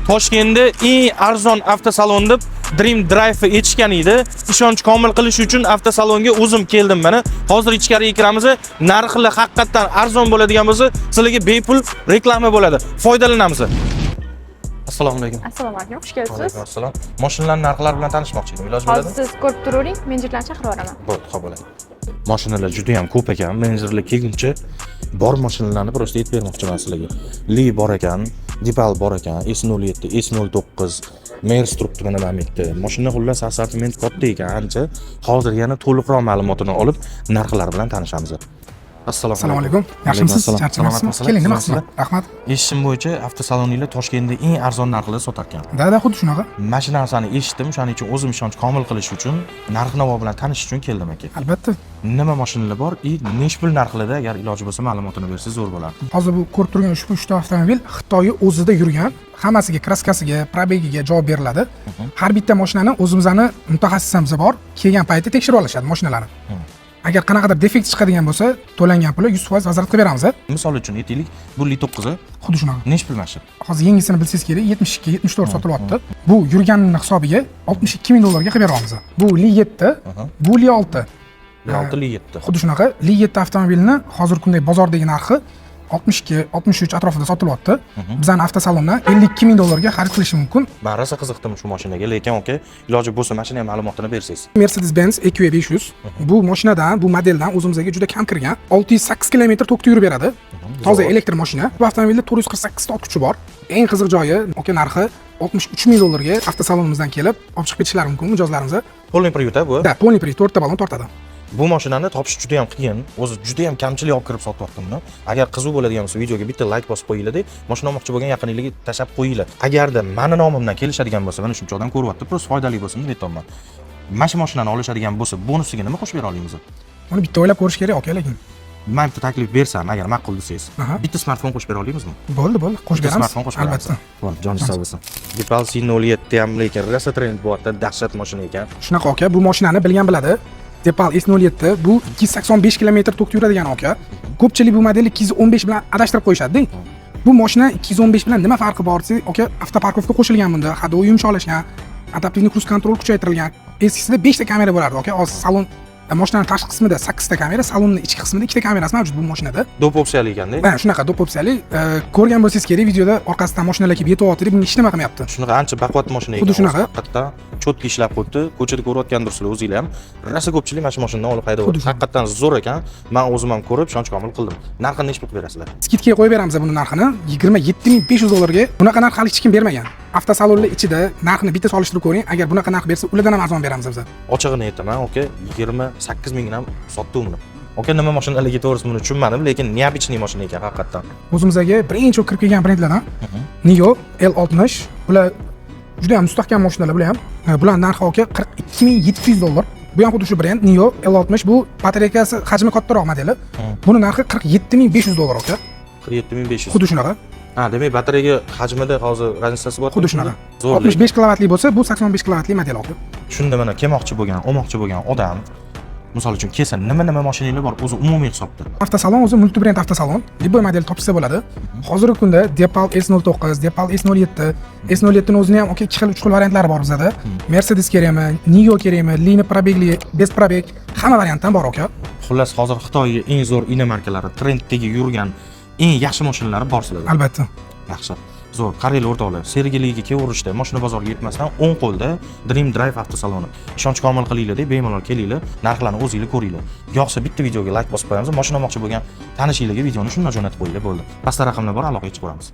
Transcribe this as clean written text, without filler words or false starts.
Toshkentda eng arzon avtosalon deb Dream Drive aytishgan edi. Ishonch komil qilish uchun avtosalonga o'zim keldim mana. Hozir ichkariga kiramiz. Narxlar haqiqatdan arzon bo'ladigan bo'lsa, sizlarga bepul reklama bo'ladi. Foydalanamiz. Assalomu alaykum. Assalomu alaykum, xush kelibsiz. Alaykum assalom. Mashinalar narxlari bilan tanishmoqchi edim. Iloji Hozir bo'ladimi? siz ko'rib turavering, menejerlarni chaqirib yuboraman. Bo'ldi, xo'p bo'ladi. Mashinalar juda ham ko'p ekan. Menejerlar kelguncha bor mashinalarni просто aytib bermoqchiman sizlarga. Li bor ekan, Deepal bor ekan, S07, S09, Mers turibdi mana bu yerda. Mashina xullas assortiment katta ekan ancha. Hozir yana to'liqroq ma'lumotini olib, narxlar bilan tanishamiz. Assalomu Assalomu alaykum. Yaxshimisiz? Alaykum assalom. Charchamayapsizmi? Salomatmisizlar? Keling, nima Salomatsizlar? qismat? Rahmat. Eshitishim bo'yicha avtosaloninglar Toshkentda eng arzon narxlarda sotar ekan. Да, xuddi shunaqa. Mana shu narsani eshitdim, o'shaning uchun o'zim ishonch komil qilish uchun, narx-navo bilan tanishish uchun keldim aka. Albatta. Nima mashinalar bor и nechi pul narxlarda, agar iloji bo'lsa, ma'lumotini bersangiz zo'r bo'lardi. Hozir bu ko'rib turgan ushbu uchta avtomobil Xitoyi o'zida yurgan, hammasiga краска siga, пробег iga javob beriladi. Har bitta mashinani o'zimizni mutaxassisimiz bor, kelgan payti tekshirib olishadi mashinalarni. Agar qanaqadir defekt chiqadigan bo'lsa, to'langan puli 100% возврат qilib beramiz. Misol uchun aytaylik, bu Li 9 Xuddi shunaqa. Nechi pul mana shu? Hozir yangisini bilsangiz kerak, 72, 74 sotilyapti. Bu yurganini hisobiga 62 ming dollarga qilib beramiz. Bu Li 7, bu Li 6. Li 6, Li 7. Xuddi shunaqa. Li 7 avtomobilini hozirgi kundagi bozordagi narxi 62, 63 atrofida sotilyapti. Bizani avtosalondan 52 ming dollarga xarid qilish mumkin. Man rosa qiziqdim shu mashinaga, lekin aka, iloji bo'lsa mashina ham ma'lumotini bersangiz. Mercedes-Benz EQE 500. Bu mashinadan, bu modeldan o'zimizga juda kam kirgan. 608 kilometr tokda yurib beradi. Toza elektr mashina. Bu avtomobilda 448 ta ot kuchi bor. Eng qiziq joyi, aka, narxi 63 ming dollarga avtosalonimizdan kelib olib chiqib ketishlari mumkin mijozlarimiz. Полный привод bu. Да, полный привод, to'rtta balon tortadi. Bu mashinani topish juda ham qiyin. O'zi juda ham kamchilik olib kirib sotyapti buni. Agar qiziq bo'ladigan bo'lsa, videoga bitta layk bosib qo'yinglar, mashina olmoqchi bo'lgan yaqininglarga tashlab qo'yinglar. Agarda mani nomimdan kelishadigan bo'lsa, mana shuncha odam ko'ryapti, просто foydali bo'lsin deb aytyapman. Mana shu mashinani olishadigan bo'lsa, bonusiga nima qo'shib bera olamiz? Uni bitta o'ylab ko'rish kerak, aka, lekin. Man bitta taklif bersam, agar ma'qul desangiz, bitta smartfon qo'shib bera olamizmi? Bo'ldi, qo'shib Bitta beramiz. smartfon qo'shib beramiz. Albatta. Bo'ldi, joningiz sog' bo'lsin. Deepal C07 ham lekin rosa trend bo'lyapti, dahshat mashina ekan. Shunaqa, aka, bu mashinani bilgan biladi. Deepal S07 bu 285 kilometr tokda yuradigan, aka. Ko'pchilik bu modelni 215 bilan adashtirib qo'yishadi. Bu mashina 215 bilan nima farqi bor desak, aka, автопарковка qo'shilgan bunda, ходовой yumshoqlashgan, адаптивный круиз-контроль kuchaytirilgan. Eskisida 5 ta kamera bo'lardi, aka. Hozir salon mashinani tashqi qismida 8 ta kamera, salonni ichki qismida 2 ta kamerasi mavjud bu mashinada. Доп opsiyali ekanda. Ha, shunaqa доп opsiyali. Ko'rgan bo'lsangiz kerak, videoda orqasidan mashinalar kelib yetyapti, bunga hech nima qilmayapti. Shunaqa ancha baquvvat mashina ekan. Xuddi shunaqa. Haqiqatdan чётко ishlab qo'yibdi. Ko'chada ko'rayotgandirsizlar o'zinglar ham. Rosa ko'pchilik mana shu mashinadan olib haydayapti. Xuddi shunaqa. Haqiqatdan zo'r ekan. Men o'zim ham ko'rib ishonch komil qildim. Narxini nechi pul qilib berasizlar? Скидка ga qo'yib beramiz buni narxini 27 500 dollarga. Bunaqa narx hali hech kim bermagan. Avtosalonlar ichida narxini bitta solishtirib ko'ring. Agar bunaqa narx bersa, ulardan ham arzon beramiz biz. Ochig'ini aytaman, aka, 28 mingdan ham sotdim buni. Aka, nima mashinalarga to'g'risi buni tushunmadim, lekin необычный mashina ekan haqiqatdan. O'zimizga birinchi bo'lib kirib kelgan brendlardan Nio L60. Bular juda ham mustahkam mashinalar bular ham. Bular narxi, aka, 42 700 dollar. Bu ham xuddi shu brend Nio L60, bu batareykasi hajmi kattaroq modeli. Buni narxi 47 500 dollar, aka. 47 500. Xuddi shunaqa. Ha, demak, batareya hajmida hozir разница si bor. Xuddi shunaqa. Zo'r. 65 kilovatli bo'lsa, bu 85 kilovatli model, aka. Shunda mana kelmoqchi bo'lgan, olmoqchi bo'lgan odam misol uchun kelsa, nima nima mashinanglar bor o'zi umumiy hisobda? Avtosalon o'zi multibrend avtosalon. Любой model topsa bo'ladi. Hozirgi kunda Deepal S09, Deepal S07, S07 ni o'zini ham, aka, ikki xil, uch xil variantlari bor bizada. Mercedes kerakmi, Nio kerakmi, Lini пробег li, без пробег, hamma variantdan bor, aka. Xullas, hozir Xitoyga eng zo'r inomarkalari, trenddagi yurgan eng yaxshi mashinalari bor sizlarda. Albatta. Yaxshi. Zo'r. Qaranglar, o'rtoqlar, Sergeliga kelaverishda mashina bozoriga yetmasdan o'ng qo'lda Dream Drive avtosaloni. Ishonch komil qilinglar deb bemalol kelinglar, narxlarni o'zinglar ko'ringlar. Yoqsa bitta videoga layk bosib qo'yamiz. Mashina olmoqchi bo'lgan tanishinglarga videoni shundan jo'natib qo'yinglar, bo'ldi. Pastda raqamlar bor, aloqaga chiqib ko'ramiz.